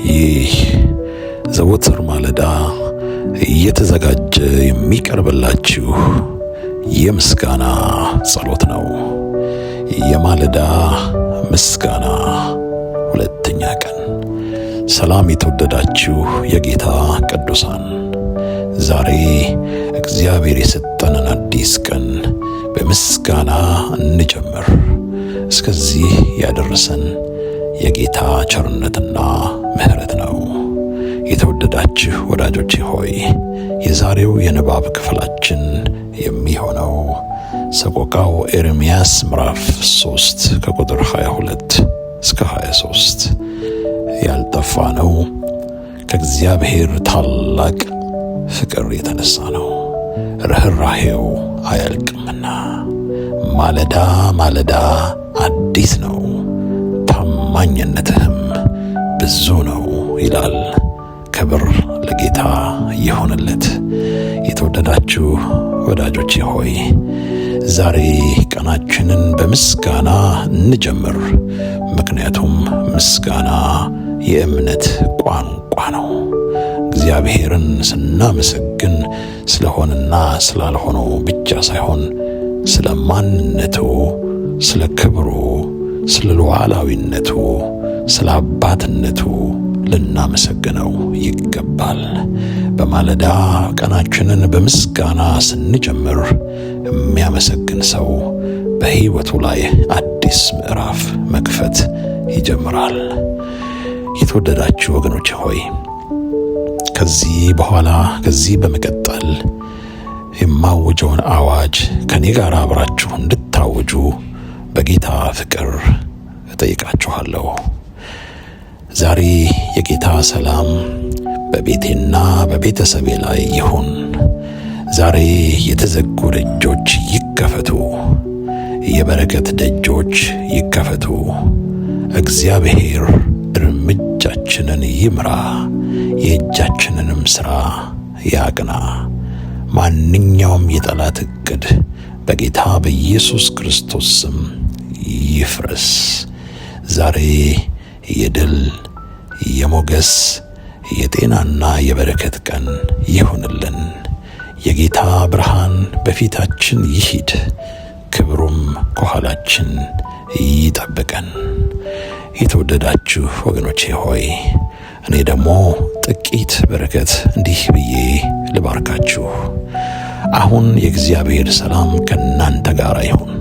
ይህ ዘወትር ማለዳ እየተዘጋጀ የሚቀርብላችሁ የምስጋና ጸሎት ነው። የማለዳ ምስጋና ሁለተኛ ቀን። ሰላም የተወደዳችሁ የጌታ ቅዱሳን፣ ዛሬ እግዚአብሔር የሰጠንን አዲስ ቀን በምስጋና እንጀምር። እስከዚህ ያደረሰን የጌታ ቸርነትና ምሕረት ነው። የተወደዳችሁ ወዳጆቼ ሆይ፣ የዛሬው የንባብ ክፍላችን የሚሆነው ሰቆቃው ኤርምያስ ምዕራፍ 3 ከቁጥር 22 እስከ 23። ያልጠፋ ነው ከእግዚአብሔር ታላቅ ፍቅር የተነሳ ነው፣ ርኅራሄው አያልቅምና። ማለዳ ማለዳ አዲስ ነው፣ ታማኝነትህም ብዙ ነው ይላል። ክብር ለጌታ ይሁንለት። የተወደዳችሁ ወዳጆቼ ሆይ፣ ዛሬ ቀናችንን በምስጋና እንጀምር። ምክንያቱም ምስጋና የእምነት ቋንቋ ነው። እግዚአብሔርን ስናመሰግን ስለሆነና ስላልሆነው ብቻ ሳይሆን ስለ ማንነቱ፣ ስለ ክብሩ፣ ስለ ሉዓላዊነቱ፣ ስለ አባትነቱ ልናመሰግነው ይገባል። በማለዳ ቀናችንን በምስጋና ስንጀምር የሚያመሰግን ሰው በሕይወቱ ላይ አዲስ ምዕራፍ መክፈት ይጀምራል። የተወደዳችሁ ወገኖቼ ሆይ፣ ከዚህ በኋላ ከዚህ በመቀጠል የማውጀውን አዋጅ ከኔ ጋር አብራችሁ እንድታውጁ በጌታ ፍቅር እጠይቃችኋለሁ። ዛሬ የጌታ ሰላም በቤቴና በቤተሰቤ ላይ ይሁን። ዛሬ የተዘጉ ደጆች ይከፈቱ፣ የበረከት ደጆች ይከፈቱ። እግዚአብሔር እርምጃችንን ይምራ፣ የእጃችንንም ሥራ ያቅና። ማንኛውም የጠላት ዕቅድ በጌታ በኢየሱስ ክርስቶስ ስም ይፍረስ። ዛሬ የድል፣ የሞገስ፣ የጤናና የበረከት ቀን ይሁንልን። የጌታ ብርሃን በፊታችን ይሂድ፣ ክብሩም ከኋላችን ይጠብቀን። የተወደዳችሁ ወገኖቼ ሆይ፣ እኔ ደግሞ ጥቂት በረከት እንዲህ ብዬ ልባርካችሁ። አሁን የእግዚአብሔር ሰላም ከእናንተ ጋር ይሁን።